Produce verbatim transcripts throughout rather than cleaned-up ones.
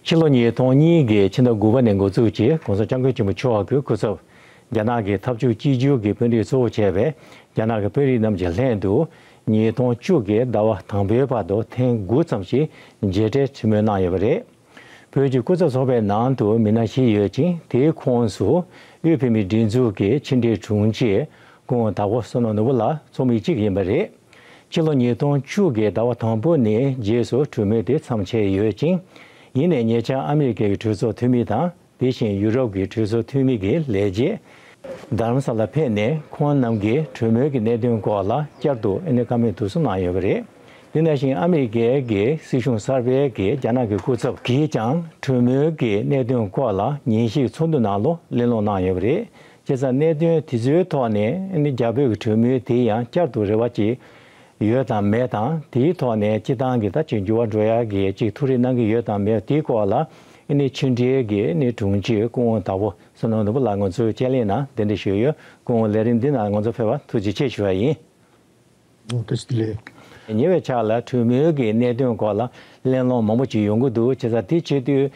ཕྱི་ལོ་ཉིས་སྟོང་གཉིས་ཀྱི་ཕྱི་ཟླ་དགུ་པ་ནས་འགོ་འཛུགས་ཀྱིས་༸གོང་ས་༸སྐྱབས་མགོན་ཆེན་པོ་མཆོག་གི་སྐུ་ཚབ་རྒྱ་ནག་གི་འཐབ་ཕྱོགས་གཅིག་གྱུར་གྱི་དཔོན་རིགས་གཙོ་བོ་བྱས་པའི་རྒྱ་ནག་གི་དཔོན་རིགས་རྣམས་ཀྱི་ལྷན་དུ་ཉིས་སྟོང་བཅུ་གི་ཟླ་བ་དང་པོའི་བར་དུ་ཐེངས་དགུ་ཙམ་ཞིག་མཇལ་འཕྲད་གྲོས་མོལ་གནང་ཡོད་པ་རེད། བོད་ཀྱི་སྐུ་ཚབ་ཚོགས་པའི་ནང་དུ་མི་སྣ་བཞི་ཡོད་ཅིང་། དེའི་ཁོངས་སུ་དབུས་བོད་མིའི་སྒྲིག་འཛུགས་ཀྱི་ཕྱི་དྲིལ་དྲུང་ཆེ་སྐུ་ངོ་དྭགས་པོ་བསོད་ནམས་ནོར་བུ་ལགས་ཚོགས་མི་གཅིག་ཡིན་པ་རེད། ཕྱི་ལོ་ཉིས་སྟོང་བཅུ་གི་ཟླ་བ་དང་པོ་ནས་རྗེས་སུ་གྲོས་མོལ་དེ་མཚམས་ཆད་ཡོད་ཅིང་། ཡིན་ནའི་ཉེ་ཆར་ཨ་མི་རི་ཀའི་གྲོས་ཚོགས་འཐུས་མི་དང་། དེ་བཞིན་ཡུ་རོབ་ཀྱི་གྲོས་ཚོགས་འཐུས་མི་གི་ལས་བྱེད་རྡ་རམ་ས་ལ་ཕེབས་ནས། ཁོང་རྣམས་ཀྱིས་གྲོས་མོལ་གྱི་གནད་དོན་སྐོར་ལ་བསྐྱར་དུ་ཨ་ནི་བཀའ་མོལ་དེ་ཚོ་གནང་ཡོད་པ་རེད། དེ་ནང་བཞིན་ཨ་མི་རི་ཀའི་གི་སྲིད་གཞུང་གསར་པའི་གི་རྒྱ་ནག་གི་སྐུ་ཚབ་ཀྱིས་ཀྱང་གྲོས་མོལ་གྱི་གནད་དོན་སྐོར་ལ་ཉིན་ཞིག་ཚོགས་འདུ་ནང་ལ་གླེང་སློང་གནང་ཡོད་པ་རེད། བྱས་ཙང་གནད་དོན་དེ་ཚོའི་ཐོག་ནས་ཨ་ནི་རྒྱ་བོད་ཀྱི་གྲོས་མོལ་དེ་ཡང་བསྐྱར་དུ་རེ་བ་ཅིག་ཡོད་དང་མེད་དང་། དེའི་ཐོག་ནས་སྤྱི་བཏང་གི་ད་ཅིག་འགྱུར་བ་འགྲོ་ཡག་གི་ཅིག་ཐུགས་རེ་གནང་གི་ཡོད་དང་མེད། དེའི་སྐོར་ལ་ཨ་ནི་ཕྱི་དྲིལ་གྱི་ཨ་ནི་དྲུང་ཆེ་སྐུ་ངོ་དྭགས་པོ་བསོད་ནམས་ནོར་བུ་ལགས་ང་ཚོའི་དཔྱད་གླེང་ནང་གདན་འདྲེན་ཞུས་ཡོད། སྐུ་ངོ་ལས་རིམ་འདི་ནང་ང་ཚོ་ཕེབས་པར་ཐུགས་རྗེ་ཆེ་ཞུ་བ་ཡིན། ཨོ་བཀྲ་ཤིས་བདེ་ལེགས། ཉེ་བའི་ཆར་ལ་གྲོས་མོལ་གྱི་གནད་དོན་སྐོར་ལ་གླེང་སློང་མང་པོ་ཅིག་ཡོང་གི་འདུག་བྱས་ཙང་དེ་བྱེད་དུས་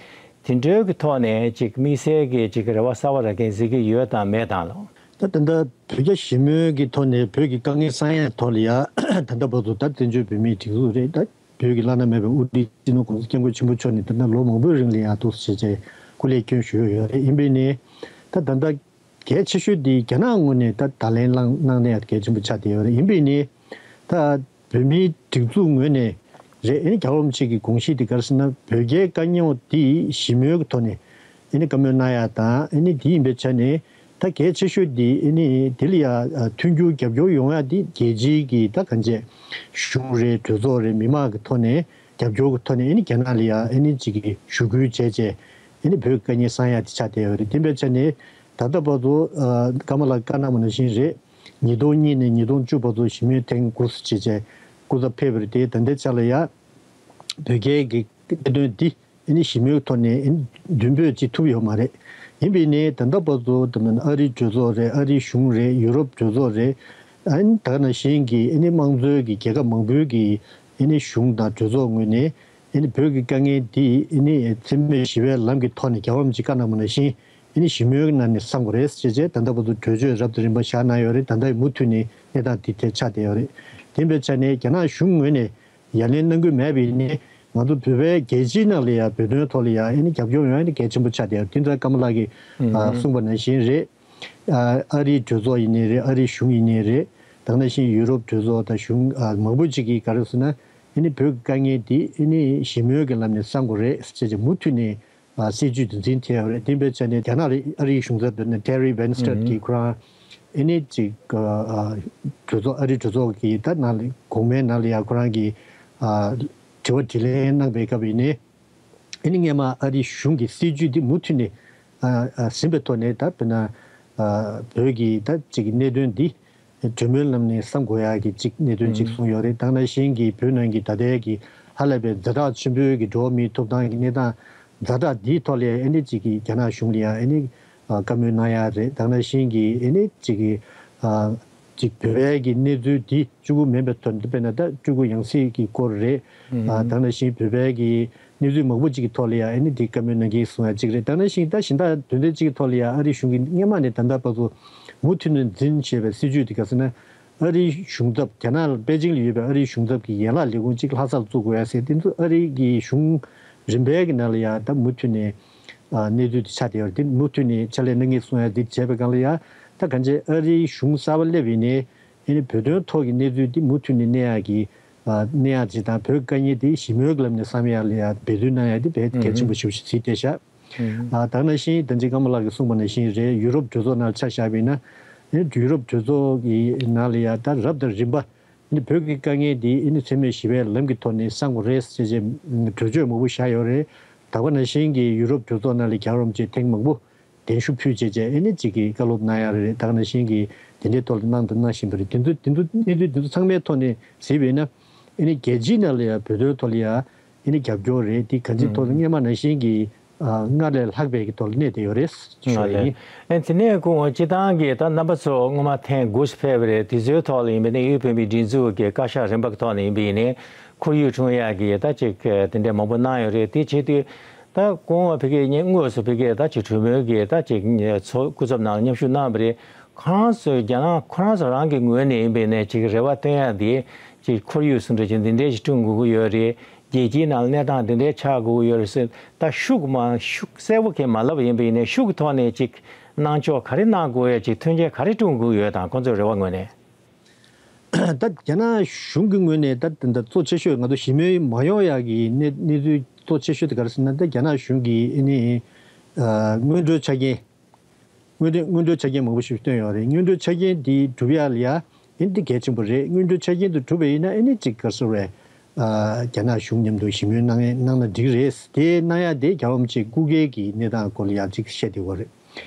དེ་འདྲའི་གི་ཐོག་ནས་ཅིག་དམིགས་བསལ་གྱི་ཅིག་རེ་བ་གསར་པ་རག་མཁན་གཟིགས་ཀྱི་ཡོད་དང་མེད་དང་ལགས། ད་ད་ལྟ་བོད་རྒྱ་ཞི་མོལ་གྱི་ཐོག་ནས་བོད་ཀྱི་དཀའ་ངལ་སེལ་ཡག་ཐོག་ལ་ཡ་ད་ལྟ་བར་དུ་ད་བཙན་བྱོལ་བོད་མིའི་སྒྲིག་འཛུགས་རེད། ད་བོད་ཀྱི་བླ་ན་མེད་པའི་དབུ་ཁྲིད་སྤྱི་ནོར་༸གོང་ས་༸སྐྱབས་མགོན་ཆེན་པོ་མཆོག་ནས་ད་ལྟ་ལོ་མང་པོའི་རིང་ལ་ཡ་འདུག་སེ་བྱས་བྱས་སྐུ་ལས་བསྐྱོན་བཞུགས་ཡོད་རེད། ཡིན་པས་ནི་ད་ད་ལྟ་གལ་ཆེ་ཤོས་དེ་རྒྱ་ནག་ངོས་ནས་ད་བརྡ་ལན་བླངས་གནང་ནས་གལ་ཆེན་པོ་ཆགས་བསྡད་ཡོད་རེད། ཡིན་པས་ནི་ད་བོད་མིའི་སྒྲིག་འཛུགས་ངོས་ནས་རེད། ཨ་ནི་རྒྱལ་བ་རིན་པོ་ཆེ་གི་དགོངས་གཞི་དེ་ག་རེ་ཟེར་ན་བོད་རྒྱའི་དཀའ་རྙོག་དེ་ཞི་མོལ་གྱི་ཐོག་ནས་ཨ་ནི་བཀའ་མོལ་གནང་ཡག་དང་། ཨ་ནི་དེ་ཡིན་པའི་ཆ་ནས་ད་གལ་ཆེ་ཤོས་དེ་ཨ་ནི་དེ་ལ་ཡ་མཐུན་འགྱུར་རྒྱབ་སྐྱོར་ཡོང་ཡག་དེ་རྒྱལ་སྤྱིའི་གི་ད་གང་བྱས་གཞུང་རེད། གྲོས་ཚོགས་རེད། མི་མང་གི་ཐོག་ནས་རྒྱབ་སྐྱོར་གྱི་ཐོག་ནས་ཨ་ནི་རྒྱ་ནག་ལ་ཡ་ཨ་ནི་ཅིག་གི་ཞུ་སྐུལ་བྱས་བྱས་ཨ་ནི་བོད་དཀའ་ངལ་སེལ་ཡག་དེ་ཆགས་བསྡད་ཡོད་རེད། དེ་འབའི་ཆ་ནས་ད་ལྟ་བར་དུ་ཨ་ཀརྨ་ལགས་བཀའ་གནང་བ་ནང་བཞིན་རེད། ཉིས་སྟོང་གཉིས་ནས་ཉིས་སྟོང་བཅུ་བར་དུ་ཞི་མོལ་ཐེངས་དགུ་ཙམ་བྱས་བྱས་སྐུ་ཚབ་ཕེབས་པ་རེད་དེ། ད་ལྟའི་ཆ་ལ་ཡ་བོད་རྒྱའི་གི་གནད་དོན་འདི་ཨ་ནི་ཞི་མོལ་ཐོག་ནས་ཨ་ནི་མདུན་སྤོས་ཅིག་ཐུབ་ཡོད་མ་རེད། ཡིན་པས་ནི་ད་ལྟ་བར་དུ་ད་ལྟ་ཨ་རིའི་གྲོས་ཚོགས་རེད། ཨ་རིའི་གཞུང་རེད། ཡུ་རོབ་གྲོས་ཚོགས་རེད། ཨ་ནི་ད་ག་ནང་བཞིན་གྱི་ཨ་ནི་དམངས་གཙོའི་གི་རྒྱལ་ཁབ་མང་པོའི་གི་ཨ་ནི་གཞུང་དང་གྲོས་ཚོགས་ངོས་ནས་ཨ་ནི་བོད་ཀྱི་དཀའ་ངལ་འདི་ཨ་ནི་འཚེ་མེད་ཞི་བའི་ལམ་གྱི་ཐོག་ནས་རྒྱལ་བ་རིན་པོ་ཆེས་བཀའ་གནང་བ་ནང་བཞིན་ཨ་ནི་ཞི་མོལ་གྱི་ནང་ནས་བསམ་དགོས་རེད་ཅེས་བྱས་ད་ལྟ་བར་དུ་གྲོས་ཆོད་རབ་དང་རིམ་པ་བཞག་གནང་ཡོད་རེད། ད་ལྟ་མུ་མཐུད་ནས་གནས་སྟངས་འདི་ཐད་ཆགས་བསྡད་ཡོད་རེད། དེ་འབའི་ཆ་ནས་རྒྱ་ནག་གཞུང་ངོས་ནས་ཡ་ལན་གནང་གི་མེད་པས་ནི་ང་ཚོ་བོད་པའི་རྒྱལ་སྤྱིའི་ནང་ལ་ཡ་བོད་དོན་ཐོག་ལ་ཡ་ཨ་ནི་རྒྱབ་སྐྱོར་ཡོང་ཡ་ནི་གལ་ཆེན་པོ་ཆགས་བསྡད་ཡོད་རེད། དེ་ཚོ་ཀརྨ་ལགས་ཀྱིས་ཨ་གསུངས་པ་ནང་བཞིན་རེད། ཨ་ཨ་རིའི་གྲོས་ཚོགས་ཡིན་ནའི་རེད། ཨ་རིའི་གཞུང་ཡིན་ནའི་རེད། ད་ག་ནང་བཞིན་ཡུ་རོབ་གྲོས་ཚོགས་དང་གཞུང་ཨ་མང་པོ་ཅིག་གིས་ག་རེ་ཟེར་ན་ཨ་ནི་བོད་ཀྱི་དཀའ་ངལ་འདི་ཨ་ནི་ཞི་མོལ་གྱི་ལམ་ནས་བསམ་དགོས་རེད་ཅེས་བྱས་མུ་མཐུད་ནས་ཨ་སྲིད་ཇུས་དེ་འཛིན་བྱས་ཡོད་རེད། དེ་འབའི་ཆ་ནས་རྒྱ་ནག་ཨ་རིའི་གཞུང་ཚབ་དེ་ནས་ཊེ་རི་བྷེན་སི་ཊོན་གྱིས་ཁོ་རང་ཨ་ནི་ཅིག་ཨ་གྲོས་ཚོགས་ཨ་རིའི་གྲོས་ཚོགས་ཀྱི་ད་ནང་ལ་གོང་མའི་ནང་ལ་ཡ་ཁོ་རང་གིས་ཨ་དྲི་བ་དྲིས་ལན་གནང་པའི་སྐབས་ཡིན་ནའི། ཨ་ནི་སྔས་མ་ཨ་རིའི་གཞུང་གི་སྲིད་ཇུས་འདི་མུ་མཐུད་ནས་ཨ་ཨ་ཟིན་པའི་ཐོག་ནས་ད་དཔེར་ན་ཨ་བོད་ཀྱི་ད་ཅིག་གི་གནད་དོན་འདི་གྲོས་མོལ་ལམ་ནས་བསམ་དགོས་ཡག་གི་ཅིག་གནད་དོན་ཅིག་གསུངས་ཡོད་རེད། ད་ག་ནང་བཞིན་གྱི་བོད་ནང་གི་ད་ལྟའི་གི་ཧ་ལས་པའི་ཛ་དྲག་ཆེན་པོའི་གི་འགྲོ་བ་མིའི་ཐོབ་ཐང་གི་གནས་སྟངས་ཛ་དྲག་འདིའི་ཐོག་ལ་ཨ་ནི་ཅིག་གི་རྒྱ་ནག་གཞུང་ལ་ཡང་ཨ་ནི་ཨ་བཀའ་མོལ་གནང་ཡག་རེད། ད་ག་ནང་བཞིན་གྱི་ཨ་ནི་ཅིག་གི་ཨ་ཅིག་བོད་པའི་གི་གནས་ཚུལ་འདི་གཅིག་པུ་མིན་པའི་ཐོག་ནས་དཔེར་ན་ད་སྤྲུལ་སྐུ་ཡང་སྲིད་ཀྱི་སྐོར་རེད། ཨ་ད་ག་ནང་བཞིན་བོད་པའི་གི་གནས་ཚུལ་མང་པོ་ཅིག་གི་ཐོག་ལ་ཡང་ཨ་ནི་འདི་བཀའ་མོལ་གནང་གི་གསུང་ཡག་ཅིག་རེད། ད་ག་ནང་བཞིན་ད་གཞན་དག་དོན་ཚན་གཅིག་གི་ཐོག་ལ་ཡང་ཨ་རིའི་གཞུང་གིས་སྔས་མ་ནས་ད་ལྟ་བར་དུ་མུ་མཐུད་ནས་འཛིན་བྱས་པའི་སྲིད་ཇུས་དེ་ག་ཟེར་ན། ཨ་རིའི་གཞུང་ཚབ་རྒྱ་ནག་པེ་ཅིང་ལ་ཡོད་པའི་ཨ་རིའི་གཞུང་ཚབ་ཀྱི་ཡན་ལག་ལས་ཁུངས་གཅིག་ལྷ་སར་བཙུགས་དགོས་ཡ་ཟེར། དེ་ཚོ་ཨ་རི་གི་གཞུང་རིམ་པའི་གི་ནང་ལ་ཡ་ད་མུ་མཐུད་ནས་ཨ་གནས་ཚུལ་དེ་ཆགས་བསྡད་ཡོད་རེད། དེ་མུ་མཐུད་ནས་ཕྱག་ལས་གནང་གི་གསུང་ཡ་དེ་བྱས་པའི་སྒང་ལ་ཡ་ད་གང་ཅི་ཨ་རིའི་གཞུང་གསར་པ་སླེབས་ཡིན་ནའི་ཨ་ནི་བོད་དོན་ཐོག་གི་གནས་ཚུལ་དེ་མུ་མཐུད་ནས་གནས་ཡ་གི་ཨ་གནས་ཡ་ཅིག་དང་བོད་དཀའ་ངལ་དེ་ཞི་མོལ་གྱི་ལམ་ནས་བསམ་ཡ་ལ་ཡ་འབད་བརྩོན་གནང་ཡ་དེ་དཔེ་གལ་ཆེན་པོ་ཞེ་པོ་ཞིག་གཟིགས་བསྡད་ཤག་ཨ་ད་ག་ནང་བཞིན་ད་ཅི་ཀརྨ་ལགས་ཀྱིས་གསུངས་པ་ནང་བཞིན་རེད། ཡུ་རོབ་གྲོས་ཚོགས་ནང་ཆ་བཞག་པ་ཡིན་ན། ཡུ་རོབ་གྲོས་ཚོགས་ཀྱི་ནང་ལ་ཡ་ད་རབ་དང་རིམ་པ་ནི་བོད་ཀྱི་དཀའ་ངལ་འདི་ནི་འཚེ་མེད་ཞི་བའི་ལམ་གྱི་ཐོག་ནས་སེལ་དགོས་རེད་ཅེས་བྱས་གྲོས་ཆོད་མང་པོ་བཞག་ཡོད་རེད། ད་ག་ནང་བཞིན་གྱི་ཡུ་རོབ་གྲོས་ཚོགས་ནང་ལ་རྒྱལ་བ་རིན་པོ་ཆེ་ཐེངས་མང་པོ་གདན་ཞུ་ཕུལ་བྱས་བྱས་ཨ་ནི་གཅིག་གིས་བཀའ་སློབ་གནང་ཡ་རེད། ད་ག་ནང་བཞིན་གྱི་དེ་འདྲའི་ཐོག་ལ་གནང་དང་གནང་བཞིན་པ་རེད། དེ་ཚོ་དེ་ཚོ་གནས་ཚུལ་དེ་ཚོ་ཚང་མའི་ཐོག་ནས་གཟིགས་པ་ཡིན་ན་ཨ་ནི་རྒྱལ་སྤྱིའི་ནང་ལ་ཡ་བོད་དོན་ཐོག་ལ་ཡ། ཨ་ནི་རྒྱབ་སྐྱོར་རེད། དེ་གང་ཅིའི་ཐོག་ལ་སྔས་མ་ནང་བཞིན་གྱི་ཨ་སྔར་ལས་ལྷག་པའི་གི་ཐོག་ལ་གནས་བསྡད་ཡོད་རེད་ཞུ་བ་ཡིན། ཨ་དེ་ནས་ཁོང་སྤྱི་བཏང་གི་ད་རྣམ་པ་ཚོ་སྔོན་མ་ཐེངས་དགུ་ཞིག་ཕེབས་པ་རེད། དེ་ཚོའི་ཐོག་ལ་ཡིན་པ་ནི་དབུས་བོད་མིའི་སྒྲིག་འཛུགས་ཀྱི་བཀའ་ཤག་རིམ་པ་གི་ཐོག་ནས་ཡིན་པ་ཡིན་ནའི་ཁོར་ཡུག་སྲུང་ཡག་གི་ད་ཅིག་དེ་འདྲ་མང་པོ་གནང་ཡོད་རེད། དེ་བྱེད་དུས་ ད་སྐུ་ངོ་ཕ་གིར་དངོས་སུ་ཕ་གིར་ད་ཅིག་གྲོས་མོལ་གྱི་ད་ཅིག་ཚོགས་སྐུ་ཚབ་ནང་མཉམ་ཞུགས་གནང་བ་རེད། ཁོ་རང་ཚོས་རྒྱ་ནག་ཁོ་རང་ཚོ་རང་གི་ངོས་ནས་ཡིན་པའི་ནས་ཅིག་རེ་བ་བཏོན་ཡག་དེ་ཅིག་ཁོར་ཡུག་སུ་འདྲ་ཅིག་འདི་འདྲས་ཞིག་བསྐྲུན་དགོས་ཀྱི་ཡོད་རེད། རྒྱལ་སྤྱིའི་ནང་གནས་སྟངས་འདི་འདྲས་ཆགས་དགོས་ཀྱི་ཡོད་རེད་ཟེར། ད་ཤུགས་མ་ཤུགས་གསལ་པོ་གང་མ་ལབ་ཡིན་པ་ཡིན་ནའི་ཤུགས་ཀྱི་ཐོག་ནས་ཅིག་གནང་ཕྱོགས་ག་རེ་གནང་དགོས་ཡོད། ཅིག་མཐུན་རྐྱེན་ག་རེ་བསྐྲུན་དགོས་ཡོད་དང་ཁོང་ཚོའི་རེ་བ་ངོས་ནས། ད་རྒྱ་ནག་གཞུང་གི་ངོས་ནས་ད་ད་ད་གཙོ་ཆེ་ཤོས་ང་ཚོ་ཞི་མོལ་མ་ཡོང་ཡག་གི་གནས་གནས་ཚུལ་གཙོ་ཆེ་ཤོས་དེ་ག་རེ་ཟེར་ན། ད་རྒྱ་ནག་གཞུང་གིས་ཨ་ནི་ཨ་སྔོན་འགྲོའི་ཆ་རྐྱེན། སྔོན་འགྲོའི་སྔོན་འགྲོའི་ཆ་རྐྱེན་མང་པོ་ཞིག་བཏོན་ཡོད་རེད། སྔོན་འགྲོའི་ཆ་རྐྱེན་འདི་འགྲུབ་ཡག་ལ་ཡ་ཨ་ནི་འདི་གལ་ཆེན་པོ་རེད། སྔོན་འགྲོའི་ཆ་རྐྱེན་དེ་གྲུབ་པ་ཡིན་ན་ཨ་ནི་ཅིག་ག་རེ་ཟེར་དགོས་རེད། ཨ་རྒྱ་ནག་གཞུང་མཉམ་དུ་ཞི་མོལ་གནང་ཡས་གནང་ན་འགྲིག་རེད། དེ་གནང་ཡག་དེ་རྒྱལ་བ་རིན་པོ་ཆེ་སྐུ་སྒེར་གྱི་གནས་སྟངས་སྐོར་ལ་ཡ་ཅིག་བཤད་བསྡད་ཡོད་རེད།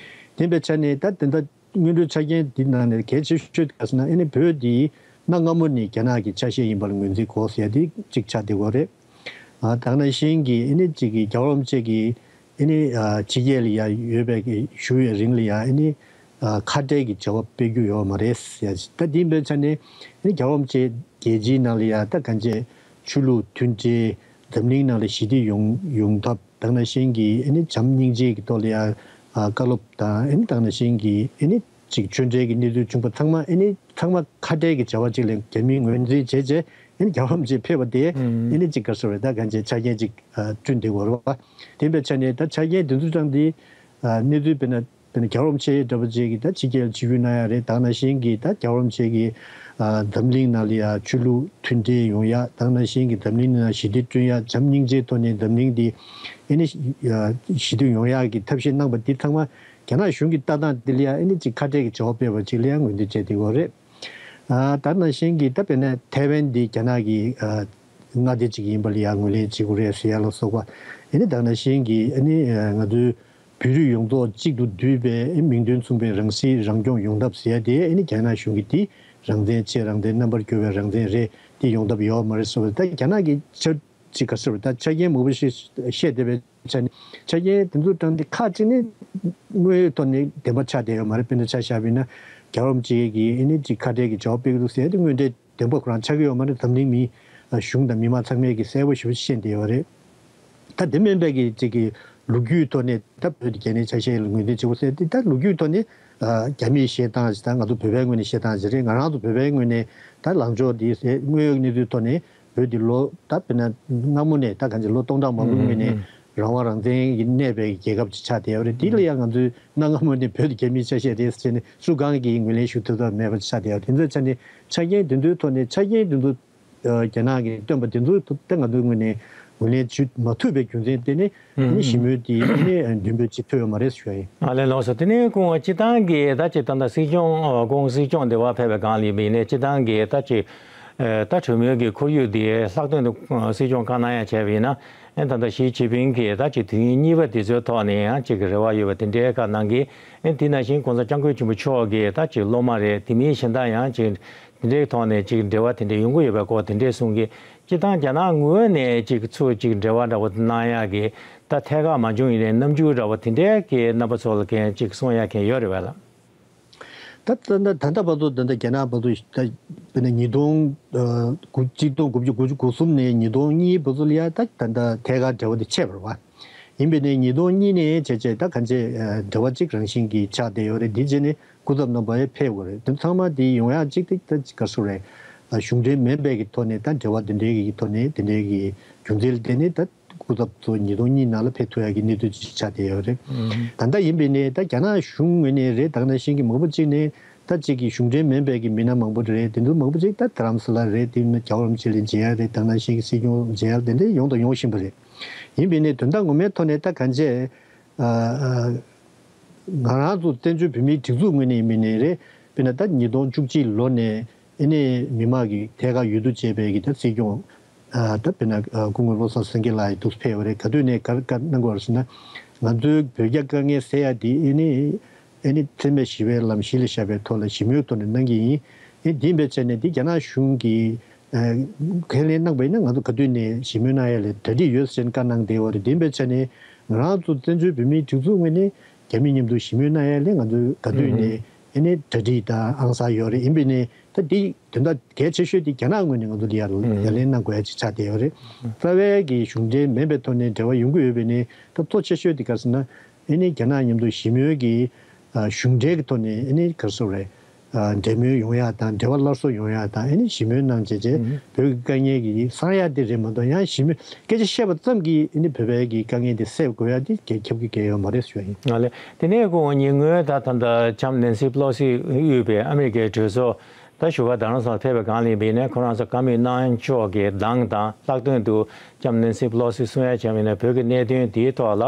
དེ་ཡིན་པའི་ཆ་ནས་ད་དེ་འདྲ་སྔོན་འགྲོའི་ཆ་རྐྱེན་འདི་ནང་ནས་གལ་ཆེ་ཤོས་དེ་ག་ཟེར་ན། ཨ་ནི་བོད་འདི་གནའ་སྔ་མོ་ནས་རྒྱ་ནག་གི་ཆ་ཤས་ཡིན་པ་ལ་ངོས་འཛིན་དགོས་ཟེར་ཡ་དེ་གཅིག་ཆགས་བསྡད་ཡོད་རེད། ཨ་ད་ག་ནང་བཞིན་གྱི་ཨ་ནི་གཅིག་གི་རྒྱལ་བ་རིན་པོ་ཆེ་གི་ཨ་ནི་ཨ་ཕྱི་རྒྱལ་ལ་ཡ་ཡོད་པའི་གི་བཞུགས་པའི་རིང་ལ་ཡ་ཨ་ནི་ཨ་ཁ་བྲལ་གྱི་བྱ་བ་སྤེལ་རྒྱུ་ཡོད་མ་རེད་ཟེར་ཡ། ད་དེ་ཡིན་པའི་ཆ་ནས་ཨ་ནི་རྒྱལ་བ་རིན་པོ་ཆེ་རྒྱལ་སྤྱིའི་ནང་ལ་ཡ་ད་གང་བྱས་ཆོས་ལུགས་མཐུན་སྒྲིལ། འཛམ་གླིང་ནང་ལ་ཞི་བདེ་ཡོང་ཡོང་ཐབས། ད་ག་ནང་བཞིན་གྱི་ཨ་ནི་བྱམས་སྙིང་རྗེ་གི་ཐོག་ལ་ཡ་ཨ་བཀའ་སློབ་དང་། ཨ་ནི་ད་ག་ནང་བཞིན་གྱི་ཨ་ནི་ཅིག་ཆོས་འབྲེལ་གྱི་གནས་ཚུལ་བྱུང་པ་ཚང་མ་ཨ་ནི་ཚང་མ་ཁ་བྲལ་གྱི་བྱ་བ་ཅིག་ལ་རྒྱ་མིས་ངོས་འཛིན་བྱས་བྱས་ཨ་ནི་རྒྱལ་བ་རིན་པོ་ཆེ་ཕེབས་པ་དེ་ཨ་ནི་ཅིག་ག་རེ་ཟེར་དགོས་རེད། ད་གང་བྱས་ཆ་རྐྱེན་ཅིག་ཨ་བསྐྲུན་བསྡད་ཡོད་རེད་པ། དེ་ཡིན་པའི་ཆ་ནས་ད་ཆ་རྐྱེན་དེ་ཚོ་ཚང་འདི་ཨ་གནས་ཚུལ་དཔེར་ན། དཔེར་ན་རྒྱལ་བ་རིན་པོ་ཆེ་འདྲ་པོ་ཅིག་གིས་ད་ཕྱི་རྒྱལ་ཆིབས་བསྒྱུར་གནང་ཡག་རེད། ད་ག་ནང་བཞིན་གྱི་ད་རྒྱལ་བ་རིན་པོ་ཆེ་གིས་ཨ་འཛམ་གླིང་ནང་ལ་ཡ་ཆོས་ལུགས་མཐུན་སྒྲིལ་ཡོང་ཡག། ད་ག་ནང་བཞིན་གྱི་འཛམ་གླིང་ནང་ཞི་བདེ་བསྐྲུན་ཡག། བྱམས་སྙིང་རྗེའི་ཐོག་ནས་འཛམ་གླིང་འདི་ཨ་ནི་ཨ་ཞི་བདེ་ཡོང་ཡག་གི་ཐབས་ཤེས་གནང་པ་འདི་ཚང་མ་རྒྱ་ནག་གཞུང་གི་ལྟ་སྟངས་འདི་ལ་ཡ་ཨ་ནི་ཅིག་ཁ་བྲལ་གྱི་བྱ་བ་སྤེལ་བ་ཅིག་ལ་ཡ་ངོས་འཛིན་བྱས་བསྡད་ཡོད་རེད། ཨ་ད་ག་ནང་བཞིན་གྱི་ད་དཔེར་ན་ཐའེ་ཝན་འདི་རྒྱ་ནག་གི་ཨ་མངའ་སྡེ་ཅིག་ཡིན་པ་ལ་ཡ་ངོས་ལེན་བྱེད་དགོས་རེད་ཟེར་ཡག་ལ་སོགས་པ། ཨ་ནི་ད་ག་ནང་བཞིན་གྱི་ཨ་ནི་ཨ་ང་ཚོའི་བོད་རིགས་ཡོངས་རྫོགས་གཅིག་ཏུ་བསྡུས་པའི་མིང་དོན་མཚུངས་པའི་རང་སྲིད་རང་སྐྱོང་ཡོང་ཐབས་ཟེར་ཡ་དེ་ཨ་ནི་རྒྱ་ནག་གཞུང་གིས་དེ་རང་བཙན་ཆེ་རང་བཙན་རྣམ་པར་གྱུར་པའི་རང་བཙན་རེད། དེ་ཡོང་ཐབས་ཡོད་མ་རེད་ཟེར་བ། ད་རྒྱ་ནག་གི་ཆབ་ཅིག་ག་ཟེར་བ། ད་ཆ་རྐྱེན་མང་པོ་ཞིག་བཤད་བསྡད་པའི་ཆ་ནས་ཆ་རྐྱེན་དེ་ཚོ་དྲངས་ཏེ་ཁག་ཅིག་ནི་དངོས་ཡོད་ཐོག་ནས་བདེན་པ་ཆགས་བསྡད་ཡོད་མ་རེད། དཔེར་ན་ཆ་བཞག་པ་ཡིན་ན་རྒྱལ་བ་རིན་པོ་ཆེ་གིས་ཨ་ནི་ཅིག་ཁ་བྲལ་གྱི་བྱ་བ་སྤེལ་གྱི་འདུག་ཟེར་ཡ་དེ་དངོས་འབྲེལ་བདེན་པ་ཁོ་རང་ཆགས་ཀྱི་ཡོད་མ་རེད། འཛམ་གླིང་མི་གཞུང་དང་མི་མང་ཚང་མས་ཀྱི་གསལ་པོ་ཞེ་པོ་ཤེས་བསྡད་ཡོད་རེད། ད་དེ་མིན་པའི་གི་ཅིག་གི་ལོ་རྒྱུས་ཐོག་ནས་ད་བོད་ཀྱི་རྒྱལ་ནས་ཆ་ཤས་ལ་ངོས་འཛིན་བྱེད་དགོས་ཟེར་དེ། ད་ལོ་རྒྱུས་ཐོག་ནས་ཨ་རྒྱ་མིས་བཤད་སྟངས་ཅིག་དང་ང་ཚོ་བོད་པའི་ངོས་ནས་བཤད་སྟངས་ཅིག་རེད། ང་རང་ཚོ་བོད་པའི་ངོས་ནས་ད་ལངས་ཕྱོགས་འདི་ཟེར་དངོས་ཡོད་གནས་ཚུལ་ཐོག་ནས་བོད་འདི་ལོ་ད་དཔེར་ན་སྔ་མོ་ནས་ད་གང་ཅི་ལོ་སྟོང་ཕྲག་མང་པོའི་སྔོན་ནས་རང་དབང་རང་བཙན་གྱི་གནས་པའི་རྒྱལ་ཁབ་ཅིག་ཆགས་བསྡད་ཡོད་རེད། དེ་ལ་ཡང་ང་ཚོས་གནའ་སྔ་མོ་ནས་བོད་ཀྱི་རྒྱལ་མིའི་ཆ་ཤས་རེད་ཟེར་ནས་སུ་གང་གིས་ངོས་ལེན་ཞུ་ཐུབ་ཐབས་མེད་པ་ཆགས་བསྡད་ཡོད། དེ་ཚོའི་ཆ་ནས་ཆ་རྐྱེན་དེ་ཚོའི་ཐོག་ནས་ཆ་རྐྱེན་དེ་ཚོ་ཨ་རྒྱ་ནག་གིས་བཏོན་པ་དེ་ཚོ་ད་ང་ཚོའི་ངོས་ནས་ངོས་ལེན་ཞུ་མ་ཐུབ་པའི་རྒྱུ་མཚན་དེ་ནི་ཨ་ནི་ཞི་མོལ་དེ་ཨ་ནི་མདུན་སྤོས་ཅིག་ཐུབ་ཡོད་མ་རེད་ཞུ་ཡ་ཡིན། ཨ་ལས་ལགས་སོ། དེ་ནས་སྐུ་ངོ་སྤྱིར་བཏང་གི་ད་ཅིག་ད་ལྟ་སྲིད་སྐྱོང་ཨ་སྐུ་ངོ་སྲིད་སྐྱོང་འདི་བ་ཕེབས་པའི་སྒང་ལ་ཡིན་པ་ཡིན་ནའི་སྤྱིར་བཏང་གི་ད་ཅིག་ཨ་ད་གྲོས་མོལ་གྱི་ཁོར་ཡུག་འདི་ལྷག་དོན་དུ་ཨ་སྲིད་སྐྱོང་བཀའ་གནང་ཡ་བྱས་པ་ཡིན་ན། ཨ་ད་ལྟ་ཞི་ཅིན་ཕིང་གིས་ད་ཅིག་དུས་ཡུན་གཉིས་པ་དེ་ཚོའི་ཐོག་ནས་ཡང་ཅིག་གི་རེ་བ་ཡོད་པ་དེ་འདྲའི་བཀའ་གནང་གི། ཨ་དེ་ནང་བཞིན་༸གོང་ས་༸སྐྱབས་མགོན་ཆེན་པོ་མཆོག་གི་ད་ཅིག་སློབ་མ་རེད། དེ་མིན་གཞན་དག་ཡང་ཅིག་དེ་འདྲའི་ཐོག་ནས་ཅིག་འབྲེལ་བ་དེ་འདྲ་ཡོང་གི་ཡོད་པའི་སྐོར་དེ་འདྲས་གསུང་གི། སྤྱིར་བཏང་རྒྱ་ནག་ངོས་ནས་ཅིག་ཚུར་ཅིག་འབྲེལ་བ་འདྲ་བོ་གནང་ཡག་གི་ད་ཐད་ཀར་མ་བྱུང་ཡིན་ནའི་རྣམ་འགྱུར་འདྲ་བོ་དེ་འདྲའི་གི་རྣམ་པ་ཚོ་ལ་མཁན་ཅིག་གསུང་ཡག་མཁན་ཡོད་རེད་བས་ལགས། ད་ད་ད་ད་ལྟ་བར་དུ་ད་ལྟ་རྒྱ་ནག་བར་དུ་ད་དཔེར་ན་ཉིས་སྟོང་དགུ་གཅིག་སྟོང་དགུ་བརྒྱ་དགུ་བཅུ་གོ་གསུམ་ནས་ཉིས་སྟོང་གཉིས་བར་དུ་ལ་ཡ་ད་ད་ལྟ་ཐད་ཀར་འབྲེལ་བ་དེ་ཆད་པ་རེད་བ། ཡིན་པས་ནས་ཉིས་སྟོང་གཉིས་ནས་བྱས་བྱས་ད་གང་ཅི་འབྲེལ་བ་གཅིག་རང་བཞིན་གྱིས་ཆགས་བསྡད་ཡོད་རེད། འདི་རྗེས་ནས་སྐུ་ཚབ་རྣམ་པ་ཡང་ཕེབས་དགོས་རེད། དེ་ཚང་མ་དེ་ཡོང་ཡག་གཅིག་དེ་ད་ག་རེ་ཟེར་དགོས་རེད། གཞུང་འབྲེལ་མིན་པའི་གི་ཐོག་ནས་ད་འབྲེལ་བ་དེ་འདྲའི་གི་ཐོག་ནས་དེ་འདྲའི་གི་རྒྱུ་མཚན་ལ་བརྟེན་ནས་ད་སྐུ་ཚབ་ཚོ་ཉིས་སྟོང་གཉིས་ནང་ལ་ཕེབས་ཐུབ་ཡག་གི་གནས་ཚུལ་ཅིག་ཆགས་བསྡད་ཡོད་རེད། ད་ལྟ་ཡིན་པས་ནས་ད་རྒྱ་ནག་གཞུང་ངོས་ནས་རེད། ད་ག་ནང་བཞིན་གྱི་མང་པོ་ཅིག་ནས་ད་ཅིག་གི་གཞུང་འབྲེལ་མིན་པའི་གི་མི་སྣ་མང་པོ་རེད། དེ་ཚོ་མང་པོ་ཅིག་ད་རྡ་རམ་ས་ལ་རེད། དེ་ནས་རྒྱལ་བ་རིན་པོ་ཆེ་ལ་མཇལ་ཡག་རེད། ད་ག་ནང་བཞིན་གྱི་སྲིད་སྐྱོང་མཇལ་ཡག་དེ་འདྲ་ཡོང་དང་ཡོང་བཞིན་པ་རེད། ཡིན་པས་ནས་དོན་དག་ངོ་མའི་ཐོག་ནས་ད་གང་བྱས། ཨ་ཨ་ང་རང་ཚོ་བཙན་བྱོལ་བོད་མིའི་སྒྲིག་འཛུགས་ངོས་ནས་ཡིན་པ་ཡིན་ནའི་རེད། དཔེར་ན་ད་ཉིས་སྟོང་བཅུ་གཅིག་ལོ་ནས་ཨ་ནི་མི་མང་གིས་ཐད་ཀར་འོས་བསྡུ་བྱས་པའི་གི་ད་སྲིད་སྐྱོང་ཨ་ད་དཔེར་ན་ཨ་སྐུ་ངོ་བློ་བཟང་སེང་གེ་ལགས་ཡིན་འདུག་ཕེབས་པ་རེད། ག་དུས་ནས་ག་རེ་བཀའ་གནང་དགོས་རེད་ཟེར་ན། ང་ཚོའི་བོད་རྒྱ་དཀའ་ངལ་སེལ་ཡ་དེ་ཨ་ནི་ཨ་ནི་འཚེ་མེད་ཞི་བའི་ལམ་གཞི་ལ་བཞག་པའི་ཐོག་ལ་ཞི་མོལ་ཐོག་ནས་གནང་གི་ཡིན། ཨ་ནི་དེ་ཡིན་པའི་ཆ་ནས་འདི་རྒྱ་ནག་གཞུང་གིས་ཨ་ཁས་ལེན་གནང་པ་ཡིན་ན་ང་ཚོ་ག་དུས་ནས་ཞི་མོལ་གནང་ཡ་ལ་གྲ་སྒྲིག་ཡོད་ཟེར་བཀའ་གནང་བསྡད་ཡོད་རེད། དེ་ཡིན་པའི་ཆ་ནས་ང་རང་ཚོ་བཙན་བྱོལ་བོད་མིའི་སྒྲིག་འཛུགས་ངོས་ནས་རྒྱ་མི་མཉམ་དུ་ཞི་མོལ་གནང་ཡ་ལ་ང་ཚོ་ག་དུས་ནས་ ཨ་ནི་གྲ་སྒྲིག་དང་ཨང་གསར་ཡོད་རེད། ཡིན་པས་ནི་ད་འདི་དོན་དག་གལ་ཆེ་ཤོས་དེ་རྒྱ་ནག་ངོས་ནས་ང་ཚོ་ལ་ཡར་ཡ་ལན་གནང་དགོས་ཡ་ཅིག་ཆགས་བསྡད་ཡོད་རེད། རྩ་བའི་གི་གཞུང་འབྲེལ་མིན་པའི་ཐོག་ནས་འབྲེལ་བ་ཡོང་གི་ཡོད་པས་ནི་ད་གཙོ་ཆེ་ཤོས་དེ་ག་རེ་ཟེར་ན། ཨ་ནི་རྒྱ་ནག་མཉམ་དུ་ཞི་མོལ་གྱི་ཨ་གཞུང་འབྲེལ་གྱི་ཐོག་ནས་ཨ་ནི་ག་རེ་ཟེར་དགོས་རེད། ཨ་འབྲེལ་མོལ་ཡོང་ཡ་དང་འབྲེལ་བ་སླར་གསོ་ཡོང་ཡ་དང་། ཨ་ནི་ཞི་མོལ་གནང་བྱས་རྗེས་བོད་ཀྱི་དཀའ་ངལ་གྱི་སངས་ཡ་དེ་རེད་མ་གཏོགས། ཡང་ཞི་མོལ་སྐད་ཆ་བཤད་པ་ཙམ་གྱིས་ཨ་ནི་བོད་པའི་གི་དཀའ་ངལ་དེ་སེལ་དགོས་ཡ་དེ་གལ་ཁྱབ་ཀྱི་གལ་ཡོད་མ་རེད་ཞུ་ཡ་ཡིན། ཨ་ལེ། དེ་ནས་ཁོང་ཉེ་སྔོན་ད་ད་ལྟ་ལྕམ་ནན་སི་པེ་ལོ་སི་དབུས་པའི་ཨ་མི་རི་ཀའི་གྲོས་ཚོགས་ད་བཞུགས་སྒར་རྡ་རམ་ས་ལ་ཕེབས་པའི་སྒང་ལ་ཡིན་པ་ཡིན་ན། ཁོ་རང་ཚོ་བཀའ་མོལ་གནང་ཕྱོགས་ཀྱི་གདངས་དང་ལྷག་དོན་དུ་ལྕམ་ནན་སི་པེ་ལོ་སི་གསུང་ཡ་བྱས་པ་ཡིན་ན། བོད་ཀྱི་གནད་དོན་དེའི་ཐོག་ལ་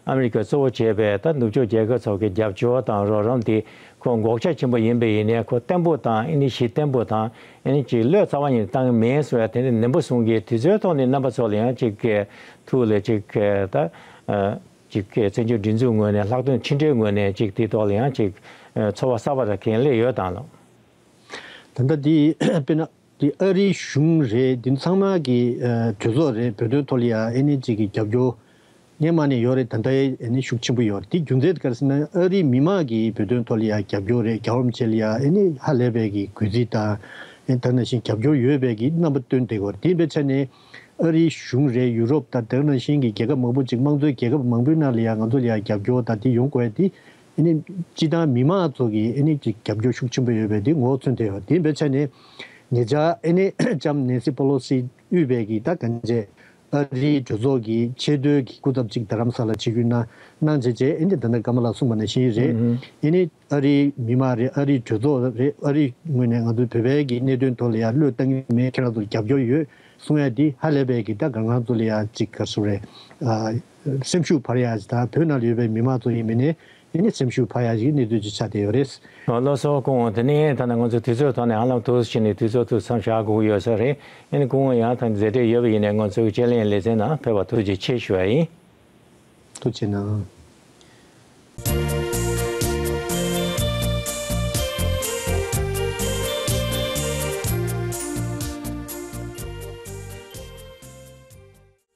ཨ་མི་རི་ཀ་གཙོ་བོ་བྱས་པའི་ད་ནུབ་ཕྱོགས་རྒྱལ་ཁབ་ཚོ་གི་རྒྱབ་སྐྱོར་དང་རོགས་རམ་དེ་ཁོ་འགོག་ཆ་ཆེན་པོ་ཡིན་པ་ཡིན་ནའི་ཁོ་བརྟན་པོ་དང་། ཨ་ནི་གཞི་བརྟན་པོ་དང་། ཨ་ནི་ཅིག་བློས་རྩ་བ་ཉིད་བཏང་གི་མེད་གསུང་ཡ་དེ་ནི་ནན་པོ་གསུང་གི། དེ་ཚོའི་ཐོག་ནས་རྣམ་པ་ཚོ་ལ་ཡང་ཅིག་གི་ཐུགས་ལ་ཅིག་གི་ད་ཅིག་གི་བཙན་བྱོལ་སྒྲིག་འཛུགས་ངོས་ནས་ལྷག་དོན་ཕྱི་འབྲེལ་ངོས་ནས་ཅིག་དེའི་ཐོག་ལ་ཡང་ཅིག་ཚོར་བ་གསར་པ་ར་གང་སླེབས་ཡོད་དང་ལགས། ད་ལྟ་འདི་དཔེར་ན་འདི་ཨ་རིའི་གཞུང་རེད། འདི་ཚང་མ་གི་ཨ་གྲོས་ཚོགས་རེད། བོད་དོན་ཐོག་ལ་ཡ་ཨ་ནི་ཅིག་གི་རྒྱབ་སྐྱོར་སྔོན་མ་ནས་ཡོད་རེད། ད་ལྟ་ཨ་ནི་ཤུགས་ཆེན་པོ་ཡོད་རེད། འདི་རྒྱུ་མཚན་ག་རེ་ཟེར་ན། ཨ་རིའི་མི་མང་གིས་བོད་དོན་ཐོག་ལ་ཡ་རྒྱབ་སྐྱོར་རེད། རྒྱལ་བ་རིན་པོ་ཆེ་ལ་ཡ་ཨ་ནི་ཧ་ལས་པའི་གི་གུས་བརྩི་དང་། ཨ་ནི་ད་ནང་བཞིན་རྒྱབ་སྐྱོར་ཡོད་པའི་གི་རྣམ་པ་སྟོན་བསྡད་ཡོད་རེད། དེ་ཡིན་པའི་ཆ་ནས་ཨ་རིའི་གཞུང་རེད། ཡུ་རོབ་དང་དེ་ནང་བཞིན་གྱི་རྒྱལ་ཁབ་མང་པོ་ཅིག་དམངས་གཙོའི་རྒྱལ་ཁབ་མང་པོའི་ནང་ལ་ཡ་ང་ཚོ་ལ་ཡ་རྒྱབ་སྐྱོར་དང་དེ་ཡོང་དགོས་ཡ་དེ། ཨ་ནི་སྤྱི་བཏང་མི་མང་ཚོ་གིས་ཨ་ནི་ཅིག་རྒྱབ་སྐྱོར་ཤུགས་ཆེན་པོ་ཡོད་པའི་དེ་ངོ་བོ་མཚོན་བསྡད་ཡོད། དེ་ཡིན་པའི་ཆ་ནས་ཉེ་ཆར་ཨ་ནི་ལྕམ་ནན་སི་པེ་ལོ་སི་དབུས་པའི་གི་ད་གང་བྱས་ཨ་རིའི་གྲོས་ཚོགས་ཀྱི་ཆེས་མཐོའི་གི་སྐུ་ཚབ་ཅིག་རྡ་རམ་ས་ལ་ཆིབས་བསྒྱུར་གནང་གནང་བྱས་རྗེས། ཨ་ནི་ད་ལྟ་ཀརྨ་ལགས་གསུངས་པ་ནང་བཞིན་རེད། ཨ་ནི་ཨ་རིའི་མི་མང་རེད། ཨ་རིའི་གྲོས་ཚོགས་རེད། ཨ་རིའི་ངོས་ནས་ང་ཚོ་བོད་པའི་གི་གནད་དོན་ཐོག་ལ་ཡ་བློས་བཏང་གི་མེད། ཁྱེད་རང་ཚོར་རྒྱབ་སྐྱོར་ཡོད་གསུང་ཡ་འདི་ཧ་ལས་པའི་གི་ད་ག་ང་ཚོ་ལ་ཡ་ཅིག་ག་རེ་ཟེར་དགོས་རེད། ཨ་སེམས་ཤུགས་འཕར་ཡ་ཅིག་དང་། བོད་ནང་ལ་ཡོད་པའི་མི་མང་ཚོ་ཡིན་མིན་ནས་ཨ་ནི་སེམས་ཤུགས་འཕར་ཡ་ཅིག་གི་གནད་དོན་ཅིག་ཆགས་བསྡད་ཡོད་རེད། ཨ་ལགས་སོ། སྐུ་ངོ་དེ་ནས་ད་ནི་ང་ཚོ་དུས་ཚོད་ཐོག་ནས་ཧ་ལམ་ཐུགས་རྗེ་ཆེ་ནས་དུས་ཚོད་ཐུགས་མཚམས་བཞག་དགོས་ཀྱི་ཡོད་ས་རེད། ཨ་ནི་སྐུ་ངོ་ཡང་ད་མཛད་བྲེལ་ཡོད་པ་ཡིན་ནའི་ང་ཚོའི་དཔྱད་གླེང་ལེ་ཚན་ནང་ཕེབས་པར་ཐུགས་རྗེ་ཆེ་ཞུ་བ་ཡིན། ཐུགས་རྗེ་གནང་།